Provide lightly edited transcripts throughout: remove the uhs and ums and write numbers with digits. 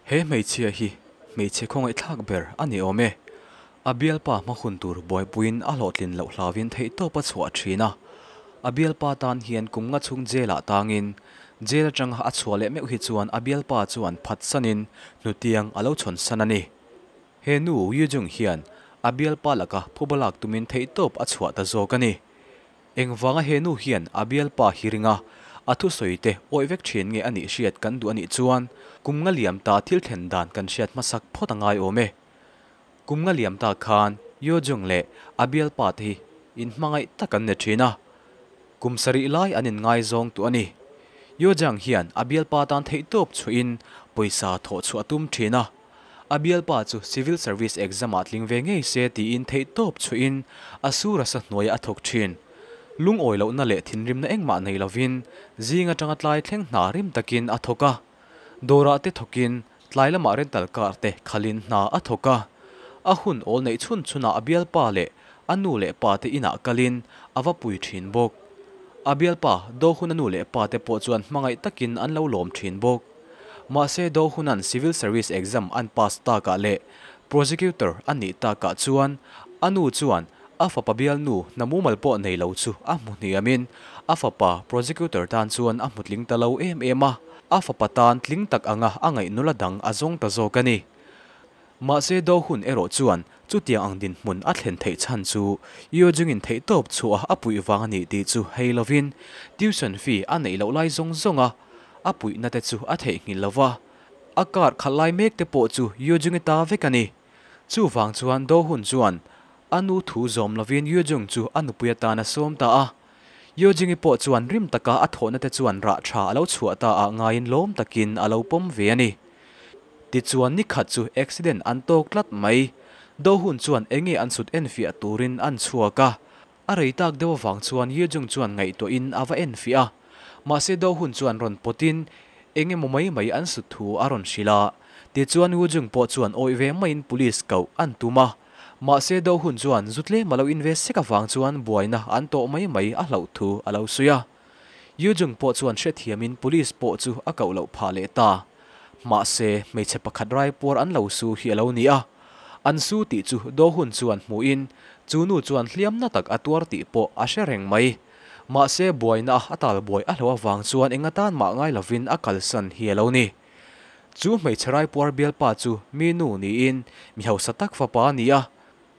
He hmeichhia hi hmeichhe khawngaihthlak ber a ni awm e. A bialpa hma hun tur buaipuiin a hlawhtlin loh hlauin theihtawp a chhuah thin a. A bialpa tan hian kum nga chhung jail ah tangin, jail atanga a chhuah leh meuh hi chuan a bialpa chuan phatsanin hnutiang a lo chhawn san a ni. He nu Yu Jung hian a bialpa laka phuba lak tumin theihtawp a chhuah ta zawk a ni. Engvanga he nu hian a bialpa hi ringa a thusawi te awih vek thin nge a nih hriat kan duh a nih chuan kum nga liam ta thil thlen dan kan hriat hmasak phawt a ngai awm e. Kum nga liam ta khan Yo Jung leh a bialpa te hi inhmangaih tak an ni thin a, kum sarih lai an inngaizawng tawh a ni. Yo Jung hian a bialpa tan theihtawp chhuahin pawisa thawh chhuah a tum thin a. A bialpa chu Civil Service exam ah tling ve ngei se tiin theihtawp chhuahin a sur a sa hnuaiah a thawk thin. Lungawi lohna leh thinrimna engmah nei lovin zing atanga tlai thleng hna rim takin a thawk a. Dawrah te thawkin tlai lamah rental car te khalin hna a thawk a. A hun awl neih chhun chhunah a bialpa leh a nu leh pa te inah kalin a va pui thin bawk. A bialpa Dohuna nu leh pa te pawh chuan hmangaih takin an lo lawm thin bawk. Mahse Do Hunan Civil Service exam an pass takah leh Prosecutor a nih takah chuan a nu chuan a fapa bialnu hna mumal pawh nei lo chu a hmu hniamin a fapa Prosecutor tan chuan a hmu tling ta lo em em a, a fapa tan tling tak anga a ngaih nula dang a zawng ta zawk a ni. Mahse Do Hun erawh chuan chutiang ang dinhmun a thlen theih chhan chu Yeo Jungin theihtawp chhuah a puih vang a nih tih chu hei lovin tuition fee a neih loh lai zawng zawng a a puihna te chu a theihnghilh lo va, a car khalh lai mek te pawh chu Yeo-Jungi ta vek a ni. Chuvang chuan Do Hun chuan a nu thu zawm lovin Yeo-Jung chu a nupui atan a sawm ta a. Yeo-Jungi pawh chuan rim taka a thawhna te chuan rah tha a lo chhuah ta ah ngaiin lawm takin a lo pawm ve a ni. Tichuan nikhat chu accident an tawk tlat mai. Do Hun chuan enge an sut enfiah turin an chhuak a. A rei tak deuh avang chuan Ye Jung chuan ngaihtuahin a va enfiah a. Mahse Do Hun chuan rawn pawtin eng emaw mai mai an sut thu a rawn hrilh a. Tichuan Woo Jung pawh chuan awih ve maiin police koh an tum a. Mahse Do Hun chuan zu tlem a lo in ve sek avang chuan buaina an tawh mai mai a hlauh thu a lo sawi a. Ye Jung pawh chuan hrethiamin police pawh chu a koh loh phah leh ta. Mahse hmeichhe pakhat raipuar an lo su hi a lo ni a. An su tih chu Do Hun chuan hmuhin chu nu chuan hliamna tak a tuar tih pawh a hre reng mai. Mahse buaina a tal buai a hlauh avang chuan eng atan mah ngai lovin a kalsan hi a lo ni. Chu hmeichhe raipuar bialpa chu mi nu niin mi hausa tak fapa a ni a.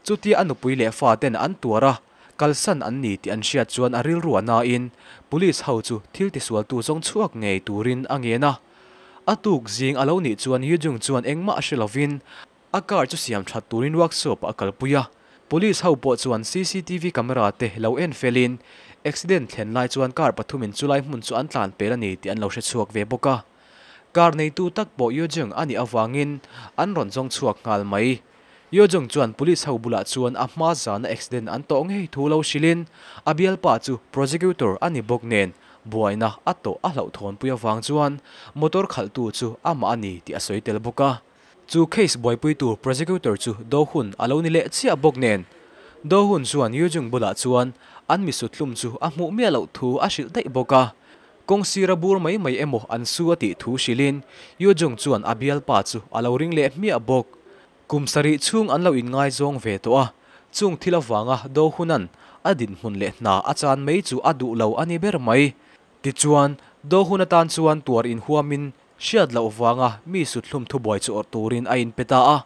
Chutia a nupui leh fa ten an tuar a, kalsan an ni tih an hriat chuan a rilru a nain Police ho chu thil tisualtu zawng chhuak ngei turin a ngen a. A tuk zing a lo nih chuan Yu Jung chuan engmah a hre lovin a car chu siam that turin workshop ah a kalpui a. Police ho pawh chuan cctv camera te lo en felin accident thlen lai chuan car pathumin chulai hmun chu an tlan pel a ni tih an lo hre chhuak ve bawk a. Car neitu tak pawh Yu Jung a nih avangin an rawn zawng chhuak nghal mai. Yu Jung chuan police ho bulah chuan a hma zana accident an tawh ngei thu lo hrilhin a bialpa chu prosecutor a ni bawk nen buaina a tawh a hlauhthawnpui avang chuan motor khalhtu chu amah a ni tih a sawi tel bawk a. Chu case buaipui tur prosecutor chu Do Hun a lo ni leh chiah bawk nen Do Hun chuan Yu Jung bulah chuan an misuthlum chu a hmuh miah loh thu a hrilh daih bawk a. Kawng sira bur mai mai emaw an su a tih thu hrilhin Yu Jung chuan a bialpa chu a lo ring leh hmiah bawk. Kum sarih chhung an lo inngaizawng ve tawh a, chung thil avanga Do Hunan a dinhmun leh hna a chan mai chu a duh lo a ni ber mai. Tichuan, Do Hun atan chuan tuar inhuamin hriat loh vanga mi suthlum thubuai chu awrh turin a inpe ta a.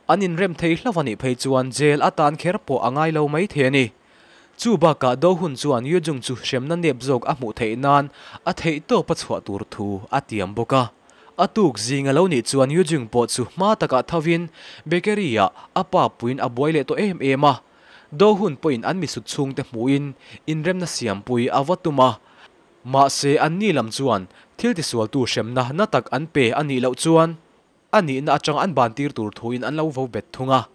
An inrem thei hlauh a nih phei chuan jail atan kher pawh a ngai lo mai thei a ni. Chu bakah Do Hun chuan Yu Jung chu hremna nep zawk a hmuh theih nan a theih tawp a chhuah tur thu a tiam bawk a. A tuk zing a lo nih chuan Yu Jung pawh chu hma takah thovin bakery ah a pa puiin a buai leh tawh em em a. Do Hun pawhin an misut chhungte hmuhin inremna siampui a va tum a. Mahse anni lam chuan thil tisualtu hremna na tak an pe a nih loh chuan A nihna atang an ban tir tur thuin an lo vo bet thung a.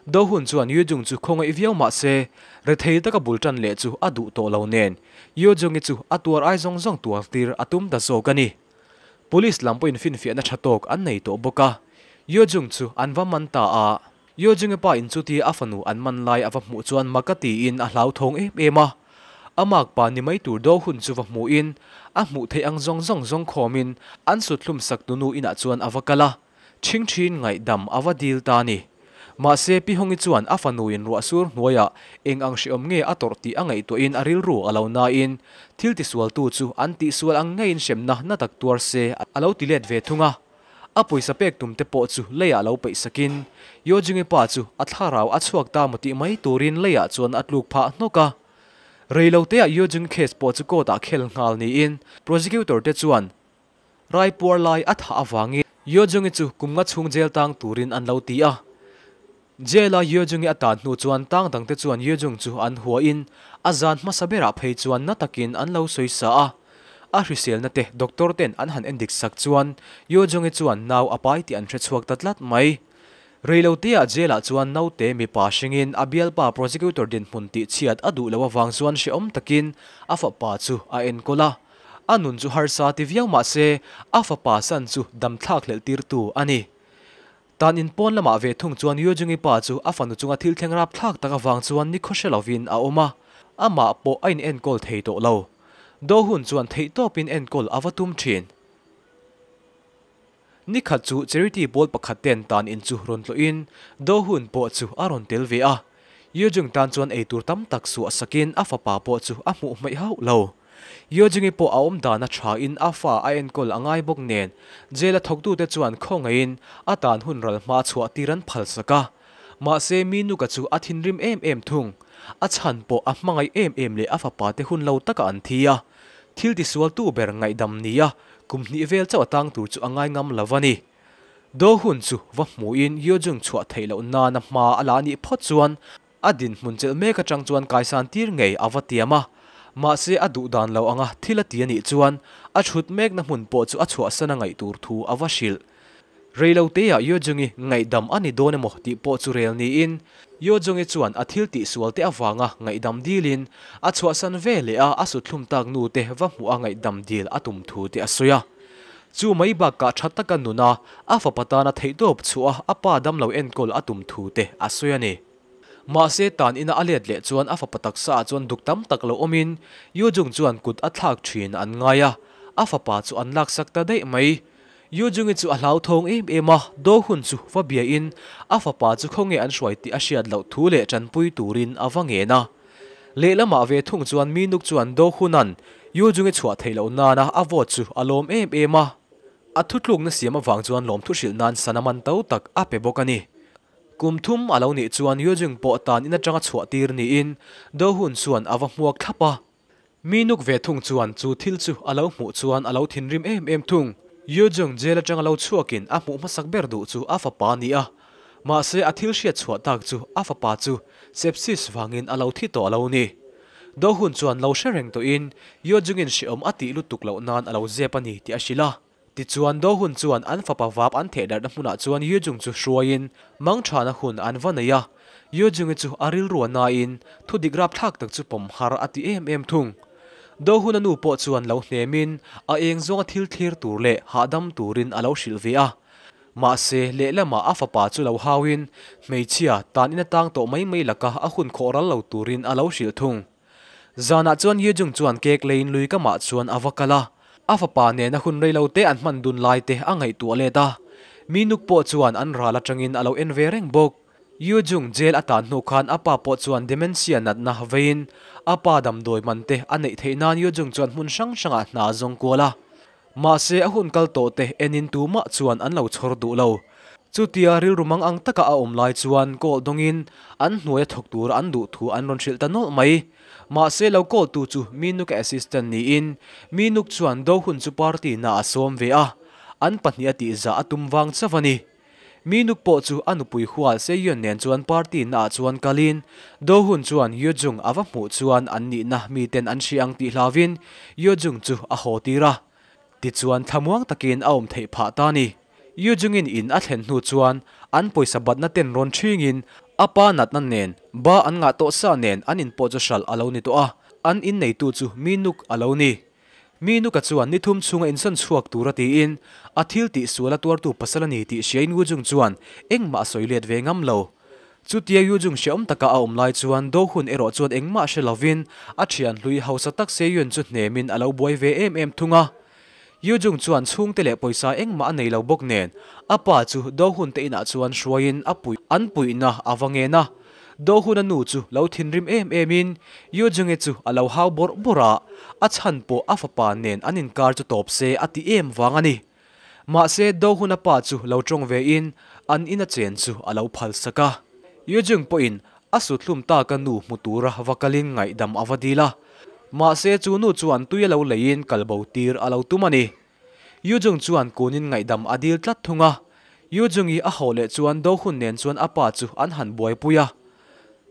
Do Hun chuan Yu Jung chu khawngaih viau mah se, rethei taka bul tan leh chu a duh tawh lo nen, Yu Jungi chu a tuar ai zawng zawng tuar tir a tum ta zawk a ni. Police lam pawhin finfiahna tha tawk an nei tawh bawk a, Yu Jung chu an va man ta a. Yu Jungi pa in chutia a fanu an man lai a va hmuh chuan mak a tiin a hlauthawng em em a. A mak pa ni mai tur Do Hun chu va hmuhin a hmuh theih ang zawng zawng zawng khawmin an suthlum sak tunu inah chuan a va kal a. Ṭhingṭhiin ngaihdam a va dil ta a ni. Mahse, Pi Hawngi chuan a fanuin ruahsur hnuaiah eng ang hreawm nge a tawrh tih a ngaihtuahin a rilru a lo nain thil tisualtu chu an tihsual ang ngeiin hremna na tak tuar se a lo ti let ve thung a. A pawisa pek tum te pawh chu leiah lo peih sakin Yojungi pa chu a thlarau a chhuak ta maw tih mai turin leiah chuan a tluk phah hnawk a. Reiloteah Yojungi case pawh chu court ah khel nghal niin prosecutor te chuan Raipuar lai a thah avangin Yeo-Jungi chu kum nga chhung jail tang turin an lo ti a. Jail-a Yeo-Jungi a tan hnu chuan tang dangte chuan Yeo-Jung chu an huain a zan hmasa berah phei chuan na takin an lo sawi sa a. A hriselna te doctor ten an han endik sak chuan Yeo-Jungi chuan nau a pai tih an hre chhuak ta tlat mai. Reiloteah jail-ah chuan naute mipa hringin a bialpa prosecutor dinhmun tihchhiat a duh loh avang chuan hrehawm takin a fapa chu a enkawl a. A nun chu harsa ti viau mah se a fapa san chu damthlak hlelh tirtu a ni. Tan in pawn lamah ve thung chuan Yujungi pa chu a fanu chunga thil thleng rapthlak tak avang chuan ni khawhre lovin a awm a, amah pawh a in enkawl thei tawh lo. Do hun chuan theihtawpin enkawl a va tum thin. Ni khat chu charity pawl pakhat ten tan in chu rawn tlawhin Do Hun pawh chu a rawn tel ve a. Yeo Jung tan chuan eitur tam tak suah sakin a fapa pawh chu a hmuh hmaih hauh lo. Yeo Jungi pawh a awm dan a tha in a fa a enkawl a ngai bawk nen jail a thawktute chuan khawngaihin a tan hun ral hma chhuah tir an phal sak a. Mahse mi nuka chu a thinrim em em thung. A chhan pawh a hmangaih em em leh a fapa te hun lo taka an thi a. Thil tisualtu ber ngaihdam nia kum hnih vel chauh a tang tur chu a ngai ngam lo a ni. Do hun chu va hmuhin Yeo-jung chhuah theih loh nana hma a la nih phawt chuan a dinhmun chelh mek atang chuan kaisan tir ngei a va tiam a. Mahse a duh dan lo anga thil a ti a nih chuan a chhut mekna hmun pawh chu a chhuahsan a ngaih tur thu a va hrilh. Reiloteah Yeo-jungi ngaihdam a ni dawn emaw tih pawh chu rel niin Yeo-jungi chuan a thil tihsual te avanga ngaihdam dilin a chhuahsan ve leh a, a suthlum tak nu te va hmuh a ngaihdam dil a tum thu te a sawi a. Chu mai bakah tha taka nun a, a fapa tana theihtawp chhuah a, a pa damlo enkawl a tum thu te a sawi a ni. Mahse tan ina a let leh chuan a fapa taksa ah chuan duk tam tak lo awmin Yeo-jung chuan kut a thlak thin an ngai a, a fapa chu an laksak ta daih mai. Yu Jungi chu a hlauthawng em em a, Do Hun chu va biain a fapa chu khawnge an hruai tih a hriat loh thu leh tanpui turin a va ngen a. Lehlamah ve thung chuan Mi Nuk chuan Do Hunan Yu Jungi chhuah theih loh nana a vote chu a lawm em em a. A thutlukna siam avang chuan lawmthu hrilh nan sana man to tak a pe bawk a ni. Kum thum a lo nih chuan Yu Jung pawh tan in atanga chhuah tir niin Do Hun chuan a va hmuak thlap a. Mi nuk ve thung chuan chu thil chu a lo hmuh chuan a lo thinrim em em thung. Yu Jung jail atanga lo chhuakin a hmuh hmasak ber duh chu a fapa a ni a. Mahse a thil hriat chhuah tak chu a fapa chu sepsis vangin a lo thi tawh a lo ni. Do Hun chuan lo hre reng tawhin Yu Jungin hrehawm a tih lutuk loh nan a lo zep a ni tih a hrilh a. Tichuan Do Hun chuan an fapa vap an theh darhna hmunah chuan Yu Jung chu hruaiin mangthana hun an va nei a. Yu Jungi chu a rilru a nain thu dik rapthlak tak chu pawm har a ti em em thung. Do Hun a nu pawh chuan lo hnemin a eng zawnga thil thlir tur leh hahdam turin a lo hrilh ve a. Mahse, lehlamah a fapa chu lo hauin hmeichhia tan in atang tawh mai mai laka a hun khawh ral lo turin a lo hrilh thung. Zanah chuan Ye Jung chuan cake leiin lui kamah chuan a va kal a, a fapa nena hun rei lo te an hman dun lai te a ngaihtuah let a. Mi nuk pawh chuan an ral atangin a lo en ve reng bawk. Ye Jung jail a tan hnu khan a pa pawh chuan dementia natna veiin a pa damdawi man te a neih theih nan Ye Jung chuan hmun hrang hrangah hna a zawng kual a. Mahse a hun kal tawh te enin tumah chuan an lo chhawr duh lo. Chutia rilru mang ang taka a awm lai chuan call dawngin an hnuaia thawk tur an duh thu an rawn hrilh ta nawlh mai. Mahse lo call tu chu Minuk-a assistant niin Minuk chuan do hun chu party na a sawm ve a, an pahnih a tihzah a tum vang chauh a ni. Minuk pawh chu a nupui hual Seyun nen chuan party na ah chuan kalin Do Hun chuan Yeo Jung a va hmuh chuan an nihna miten an hria ang tih hlauvin Yeo Jung chu a haw tir a. Tichuan thlamuang takin a awm theih phah ta ni. Yeo Jungin in a thlen hnu chuan an pawisa batna ten rawn ṭhingin a pa natna nen ba an ngah tawh sa nen an in pawh chu hralh a lo ni tawh a, an inneitu chu Minuk a lo ni. Mi nuka chuan ni thum chhunga insawn chhuak tura tiin a thil tih sual a tuartu pasal a ni tih hriain Wu Jung chuan engmah a sawi let ve ngam lo. Chutia Yu Jung hreawm taka a awm lai chuan Do Hun erawh chuan engmah hre lovin a thian hlui hausa tak Se Yun chu hnemin a lo buai ve em em thung a. Yoo Jung chuan chhungte leh pawisa engmah a nei lo bawk nen a pa chu Do Hun te inah chuan hruaiin a puih an puihna a va ngen a. Do Hun a nu chu lo thinrim em em in Yoo Jung-i chu a lo hau bawrh bawrh a, a chhan pawh a fapa nen an inkar chu tawp se a ti em vang a ni. Mahse Do Hun a pa chu lo tawng ve in an ina chen chu a lo phal sak a. Yoo Jung pawhin A suthlum tak a nu hmu tura va kalin ngaihdam a va dil a, mahse chu nu chuan tui a lo leiin kalbo tir a lo tum a ni. Yu Jung chuan kunin ngaihdam a dil tlat thung a, Yu Jung-i a haw leh chuan Do Hun nen chuan a pa chu an han buaipui a.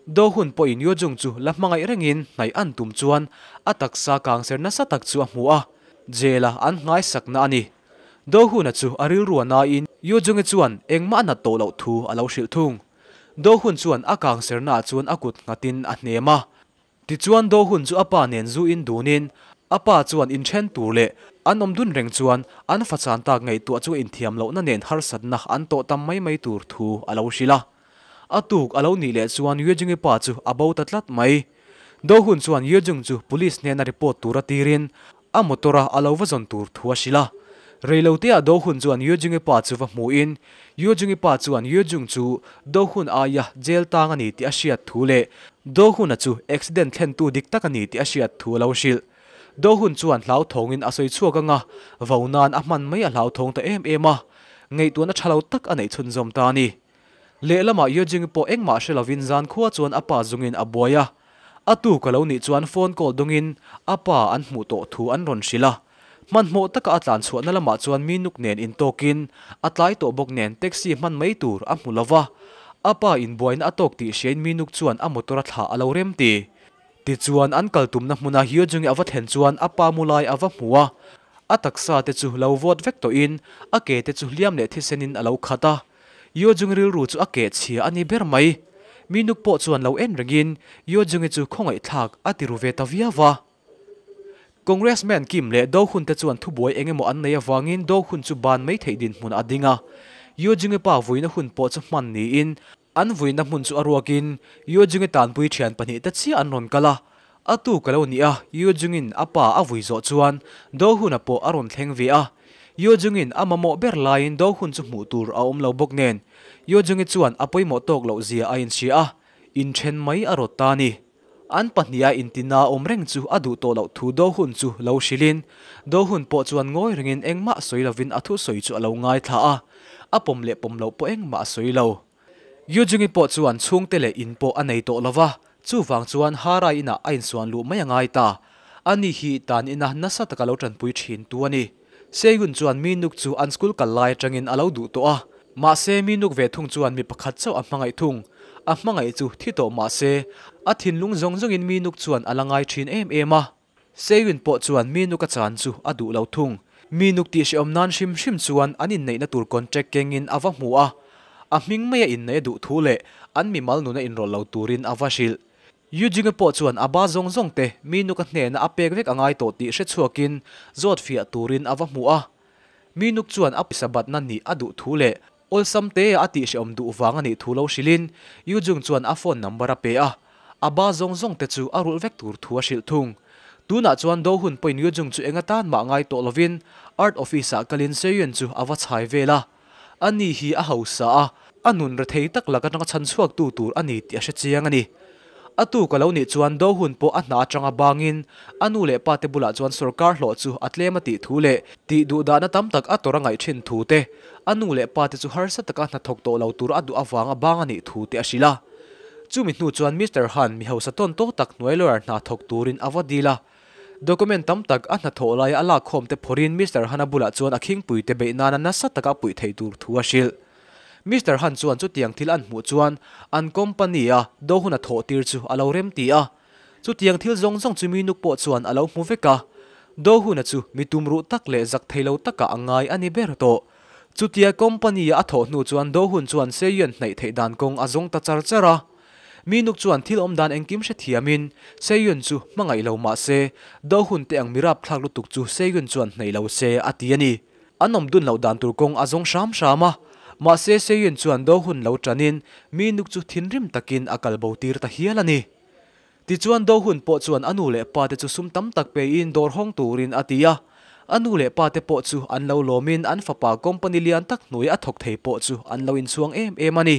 Do Hun pawhin Yu Jung chu la hmangaih rengin hnaih an tum chuan a taksa kangser nasa tak chu a hmu a, jail-a an nghaisakna a ni. Do Hun-a chu a rilru a naiin Yu Jung-i chuan engmah a nat tawh loh thu a lo hrilh thung. Do Hun chuan a kang sernaah chuan a kut nghatin a hnem a. Tichuan Do Hun chu a pa nen zu in dunin a pa chuan inthen tur leh an awm dun reng chuan an fachan tak ngaihtuah chu a inthiam lohna nen harsatna an tawh tam mai mai tur thu a lo hrilh a. A tuk a lo nih leh chuan Yue Jung-i pa chu a bo ta tlat mai. Do Hun chuan Yue Jung chu police hnena report tura tirin A motor a a lo va zawn tur thu a hrilh a. Reiloteah Do Hun chuan Yoo Jung-i pa chu va hmuhin, Yoo Jung-i pa chuan Yoo Jung chu Do Hun aia jail tang a ni tih a hriat thu leh Do Hun-a chu accident thlentu dik tak a ni tih a hriat thu a lo hrilh. Do Hun chuan hlauthawngin a sawi chhuak anga vo nan a hman mai a hlauthawng ta em em a, ngaihtuahna tha lo tak a neih chhunzawm ta a ni. Lehlamah Yoo Jung-i pawh engmah hre lovin zan khua chuan a pa zungin a buai a. A tuk a lo nih chuan phone call dawngin a pa an hmuh tawh thu an rawn hrilh a. Hmanhmawh taka a tlan chhuahna lamah chuan mi nuk nen intawkin a tlai tawh bawk nen taxi hman mai tur a hmu lo va. A pa inbuaina a tawk tih hriain mi nuk chuan a motor a thlah a lo rem ti. Tichuan an kal tumna hmuna Hyojung-i a va thlen chuan a pa mu lai a va hmu a. A taksa te chu lo vawt vek tawhin a ke te chu hliam leh thisenin a lo khat a. Yo Jung rilru chu a keh chhia a ni ber mai. Mi nuk pawh chuan lo en rengin Yo Jung-i chu khawngaihthlak a ti ru ve ta viau va. Congressman Kim leh Do Hun te chuan thubuai eng emaw an nei avangin Do Hun chu ban mai theih dinhmun a ding a. Yo Jung-i pa vuina hun pawh chu hman niin an vuina hmun chu a ruakin Yo Jung-i tanpui thian pahnihte chiah an rawn kal a. A tuk a lo ni a, Yoo Jung-in a pa a vui zawh chuan Do Hun-a pawh a rawn thleng ve a. Yoo Jung-in a mamawh ber laiin Do Hun chu hmuh tur a awm lo bawk nen Yoo Jung-i chuan a pawimawh tawk loh zia a inhria a, inthen mai a rawt ta a ni. An pahniha intina awm reng chu a duh tawh loh thu Do Hun chu lo hrilhin Do Hun pawh chuan ngawi rengin engmah sawi lovin a thusawi chu a lo ngaithla a, a pawm leh pawm loh pawh engmah a sawi lo. Yujungi pawh chuan chhungte leh in pawh a nei tawh lo va, chuvang chuan Harai inah a insuan luh mai a ngai ta. Ani hi tan ina nasa taka lo tanpui thin tu a ni. Seyun chuan Minuk chu an school kal lai atangin a lo duh tawh a, mahse Minuk ve thung chuan mi pakhat chauh a hmangaih thung. A hmangaih chu thi tawh mahse a thinlung zawng zawngin Minuk chuan a la ngai thin em em a. Seyun pawh chuan Minuk a chan chu a duh lo thung. Minuk tih hrehawm nan hrim hrim chuan an inneihna tur contract kengin a va hmu a, a hming maia inneih a duh thu leh an mimal nuna inrawlh lo turin a va hrilh. Yujinga pawh chuan a ba zawng zawng te Minuk a hnena a pek vek a ngai tawh tih hre chhuakin zawt fiah turin a va hmu a. Minuk chuan a pawisa batna nih a duh thu leh Awlsam te a tihhrehawm duh vang a nih thu lo hrilhin Yu Jung chuan a phone number a pe a, a ba zawng zawng te chu a rulh vek tur thu a hrilh thung. Tunah chuan Do Hun pawhin Yu Jung chu eng atan mah ngai tawh lovin Art Office ah kalin Seo Yun chu a va chhai vel a. Ani hi a hausa a, a nun rethei tak lak atanga chhan chhuaktu tur a ni tih a hre chiang a ni. A tuk a lo nih chuan Do Hun pawh a hna atanga bangin a nu leh pa te bulah chuan sorkar hlawh chu a tlem a tih thu leh tih duh dahna tam tak a tawrh a ngaih thin thu te, a nu leh pa te chu harsa taka hnathawk tawh lo tur a duh avanga bang a nih thu te a hrilh a. Chumi hnu chuan Mister Han mi hausa tawn tawk tak hnuai lawyer hna thawk turin a va dil a. Document tam tak a hnathawh laia a lakkhawm te phawrhin Mister Han-a bulah chuan a khingpui te beih nana nasa taka puih theih tur thu a hrilh. Mister Han chuan chutiang thil an hmuh chuan an company a do hun a thawh tir chu a lo rem ti a. Chutiang thil zawng zawng chu mi nuk pawh chuan a lo hmu vek a. Do huna chu mi tumruh tak leh zak thei lo takah a ngai a ni ber tawh. Chutia company a a thawh hnu chuan Do hun chuan Seyun hnaih theih dan kawng a zawng ta char char a. Mi nuk chuan thil awm dan engkim hrethiamin Seyun chu hmangaih lo mah se Do hun te ang mi rapthlak lutuk chu Seyun chuan hnaih lo se a ti a ni. An awm dun loh dan tur kawng a zawng hram hram a, mahse Seyun chuan do hun lo tanin mi nuk chu thinrim takin a kal bo tir ta hial a ni. Tichuan do hun pawh chuan a nu leh pa te chu sum tam tak pein dawr hawng turin a ti a, A nu leh pa te pawh chu an lo lawmin an fapa company lian tak hnuai a thawk thei pawh chu an lo inchhuang em em a ni.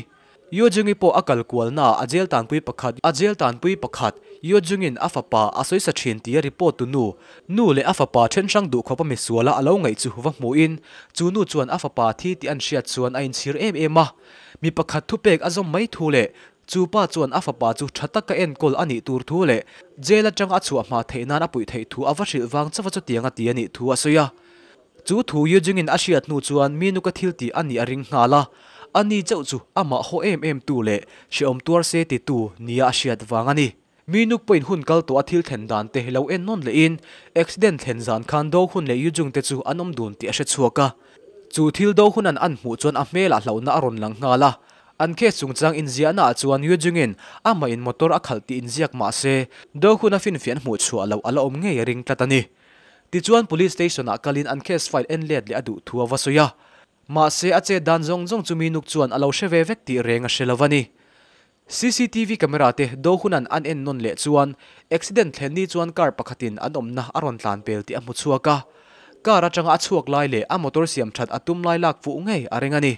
Yoo Jung-i pawh a kal kualnaah a jail tanpui pakhat a jail tanpui pakhat Yoo Jung-in a fapa a sawisa thin tia report tu nu nu leh a fapa then hrang duh khawpa misuala a lo ngaih chu va hmuhin chu nu chuan a fapa thi tih an hriat chuan a inchhir em em a. Mi pakhat thupek a zawm mai thu leh chu pa chuan a fapa chu tha taka enkawl a nih tur thu leh jail atanga a chhuah hma theih nan a puih theih thu a va hrilh vang chauh a chutiang a ti a nih thu a sawi a. Chu thu Yujing-in a hriat hnu chuan mi nuka thil tih a nih a ring nghal a, a ni chauh chu amah haw em em tu leh hrehawm tuar se titu nia a hriat vang a ni. Mi nuk pawhin hun kal tawh a thil thlen dan te lo en nawn lehin accident thlen zan khan Do Hun leh Yu Jung te chu an awm dun tih a hre chhuak a. Chu thil Do Hun an an hmuh chuan a hmelah hlauhna a rawn lang nghal a. An case chungchang inziahna ah chuan Yu Jung in amah in motor a khalh tih inziak mah se Do Hun a finfiah an hmuh chhuah loh a la awm ngei a ring tlat a ni. Tichuan Police Station ah kalin an case file en let leh a duh thu a va sawi a. Mahse a chet dan zawng zawng chu mi nuk chuan a lo hre ve vek tih reng a hre lo a ni. Cctv camera te do hunan an en nawn leh chuan accident thlen ni chuan car pakhatin an awmna a rawn tlan pel tih a hmu chhuak a. Car atanga a chhuak lai leh a motor siam that a tum lai lak fuh ngei a ring a ni.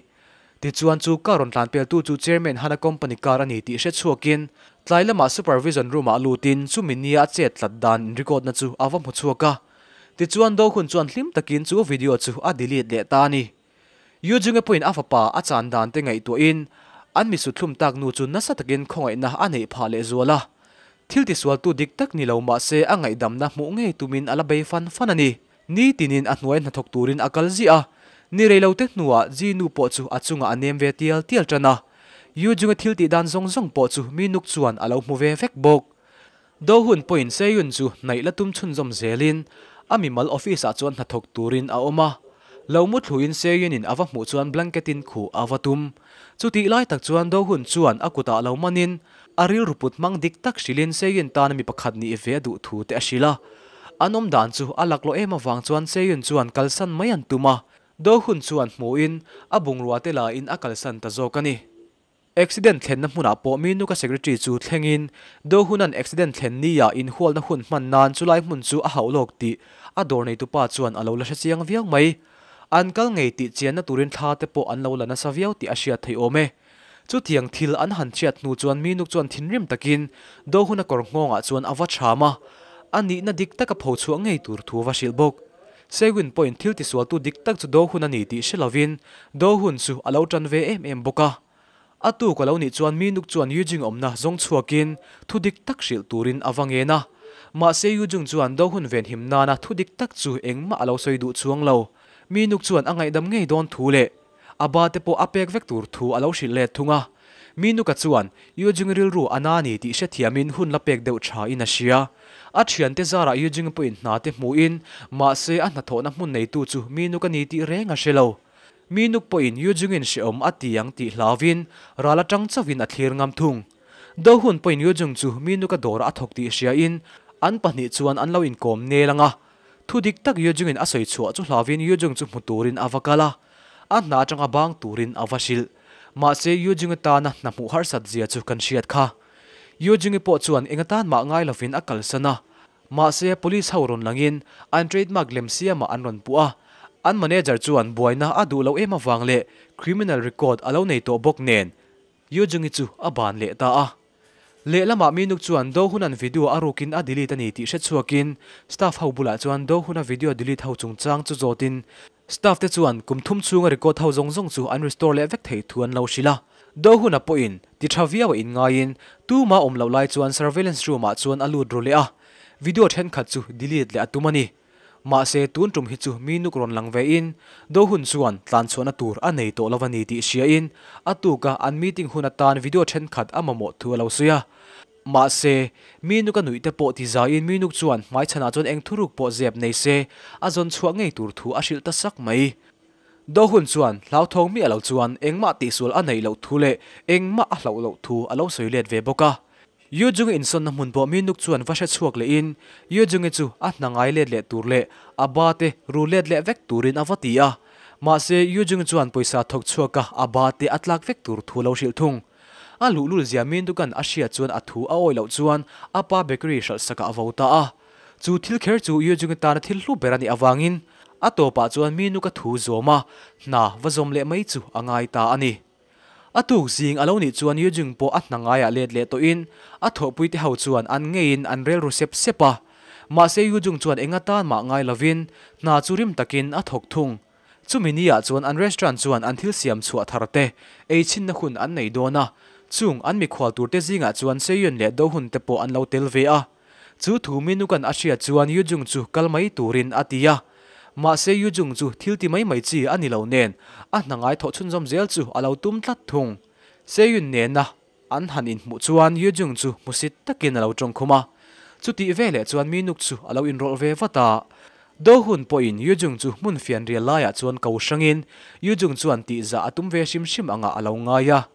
Tichuan chu car rawn tlan pel tu chu Chairman Hana company car a ni tih hre chhuakin tlai lamah supervision room ah lutin chumi nia a chet tlat dan in record na chu a va hmu chhuak a. Tichuan do hun chuan hlim takin chu video chu a delete leh ta a ni. Yu Junge pawhin a fapa a chan dan te ngaihtuahin an mi suthlum tak nu chu nasa takin khawngaihna a neih phah leh zual a. Thil tisualtu dik tak ni lo mah se a ngaihdamna hmuh ngei tumin a la bei fan fan a ni. Ni tinin a hnuai hnathawk turin a kal ziah a, ni rei lo te hnuah Ji nu pawh chu a chungah a nem ve tial tial tan a. Yu Junge thil tih dan zawng zawng pawh chu mi nuk chuan a lo hmu ve vek bawk. Do hun pawhin Seyun chu hnaih la tum chhunzawm zelin a mimal office ah chuan hnathawk turin a awm a. Lo mu thluin Seyun in a va hmuh chuan blanket in khuh a va tum. Chutih lai tak chuan Do hun chuan a kutah lo manin a rilru put hmang dik tak hrilhin Seyun tana mi pakhat nih ve a duh thu te a hrilh a. An awm dan chu a laklawh em avang chuan Seyun chuan kalsan mai an tum a. Do hun chuan hmuhin a bungrua te la in a kalsan ta zawk a ni. Accident thlenna hmunah pawh mi nuka secretary chu thlengin Do Hunan accident thlen nia inhualna hun hman nan chulai hmun chu a hauh lawk tih a dawr neitupa chuan a lo la hre chiang viau mai. An kal ngei tih chianna turin thla te pawh an lo la nasa viau tih a hriat theih awm e. Chutiang thil an han hriat hnu chuan mi nuk chuan thinrim takin Do Huna kawr nghawngah chuan a va cham a, a nihna dik taka pho chhuah ngei tur thu a va hrilh bawk. Sewin pawhin thil tisualtu dik tak chu Do Hun a ni tih hre lovin Do Hun chu a lo tan ve em em bawk a. A tuk a lo nih chuan mi nuk chuan Yu Jing awmna zawng chhuakin thu dik tak hrilh turin a va ngen a. Mahse Yu Jung chuan Do Hun venhim nana thu dik tak chu engmah a lo sawi duh chuang lo. Mi nuk chuan a ngaihdam ngei dawn thu leh a ba te pawh a pek vek tur thu a lo hrilh let thung a. Mi nuka chuan Yu Jung rilru a na ni tih hrethiamin hun la pek deuh tha in a hria. A thiante zarah Yu Jung pawhin hna te hmuhin mahse a hnathawhna hmun neitu chu mi nuk a ni tih reng a hre lo. Mi nuk pawhin Yu Jung-in hrehawm a ti ang tih hlauvin ral atang chauhin a thlir ngam thung. Do hun pawhin Yu Jung chu mi nuka dawrah a thawk tih hriain an pahnih chuan an lo inkawm nel ang a. Thu dik tak Yu Jung-in a sawi chhuah chu hlauvin Yu Jung chu hmu turin a va kal a, a hna atanga bang turin a va hrilh. Mahse Yu Jung-i tana hna hmuh harsat zia chu kan hriat kha. Yu Jung-i pawh chuan eng atan mah ngai lovin a kalsan a. Mahse police ho rawn langin an trademark lem siamah an rawn puh a. An manager chuan buaina a duh loh em avang leh criminal record a lo nei tawh bawk nen Yu Jung-i chu a ban leh ta a. Lehlamah mi nuk chuan Do Hun-a'n video a rukin a delete a ni tih hre chhuakin staff ho bulah chuan Do Hun-a video delete ho chungchang chu zawtin staff te chuan kum thum chhunga record ho zawng zawng chu an restore leh vek thei thu an lo hrilh a. Do Hun-a pawhin ti tha viau a inngaiin tuma awm loh lai chuan surveillance room-ah chuan a lut ru leh a, video thenkhat chu delete leh a tum a ni. Mahse, tun tum hi chu mi nuk rawn lang vein Do Hun chuan tlan chhuahna tur a nei tawh lo a ni tih hriain a tuka an meeting hun atan video thenkhat a mamawh thu a lo sawi a. Mahse, mi nuk a nuih te pawh ti zaiin mi nuk chuan hmaichhanah chuan eng thuruk pawh zep nei se a zawn chhuah ngei tur thu a hrilh ta sak mai. Do Hun chuan hlauthawng miah lo chuan engmah tihsual a neih loh thu leh engmah a hlauh loh thu a lo sawi let ve bawk a. Yu Jung-i insawnna hmun pawh mi nuk chuan va hre chhuak lehin Yu Jung-i chu a hna ngai let leh tur leh a ba te ru let leh vek turin a va ti a. Mahse, Yu Jung-i chuan pawisa thawk chhuaka a ba te a tlak vek tur thu lo hrilh thung. A luhlul zia mi nukan a hriat chuan a thu a awih loh chuan a pa bakery hralh sakah a vo ta a. Chu thil kher chu Yu Jung-i tana thil hlu ber a nih avangin. A tawpah chuan Minuk a thu zawm a, hna va zawm leh mai chu a ngai ta a ni. A tuk zing a lo nih chuan Yujung pawh a hna ngaiah let leh tawhin a thawhpuite ho chuan an ngeiin an rel ru sep sep a. Mahse Yujung chuan eng atan mah ngai lovin hna chu rim takin a thawk thung. Chumi ni ah chuan an restaurant chuan an thil siam chhuah thar te ei chhinna hun an nei dawn a, chung an mikhual tur te zingah chuan Seyun leh Dohun te pawh an lo tel ve a. Chu thu Minukan a hriat chuan Yujung chu kal mai turin a ti a. Mahse Yujung chu thil ti mai mai chi a ni lo nen a hna ngai thawh chhunzawm zel chu a lo tum tlat thung. Seyun nena an han inhmuh chuan Yujung chu hmusit takin a lo tawngkhum a. Chutih veleh chuan Minuk chu a lo inrawlh ve vat a. Dohun pawhin Yujung chu hmun fian rial laiah chuan ko hrangin Yujung chuan tihzah a tum ve hrim hrim angah a lo ngai a.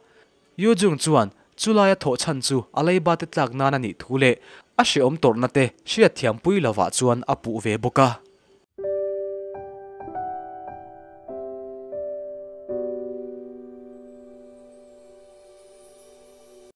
Yujung chuan chulaia thawh chhan chu a leiba te tlak nan a nih thu leh a hreawm tawrhna te hriatthiam pui lovah chuan a puh ve bawk a.